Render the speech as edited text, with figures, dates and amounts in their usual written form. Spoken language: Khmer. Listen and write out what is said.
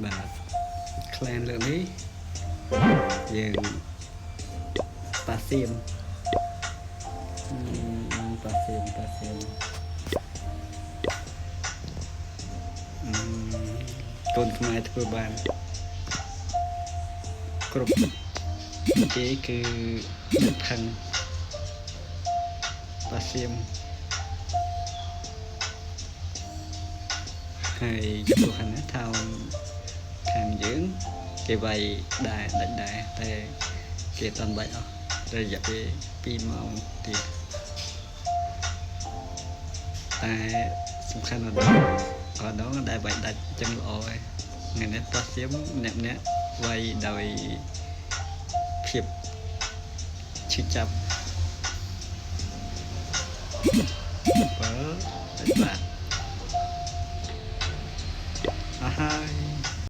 បាទ clan លើកនេះយើងប៉ាសៀមប៉ាសៀមប៉ាសៀមអឺកូនខ្មែរធ្វើបានគ្រប់គេគឺផឹងប៉ាសៀមហើយចំពោះខាងណាថោនខាងយើងគេវាយដែរដាច់ដែរតែគេអត់បាច់អស់រយៈពេល2ម៉ោងទៀតតែសំខាន់អត់អត់ដងដែលវាយដាច់ចឹងល្អហើយថ្ងៃនេះប៉ាសៀមម្នាក់ម្នាក់វាយដោយភាពឈឺចាប់7បាទអស់ហើយ។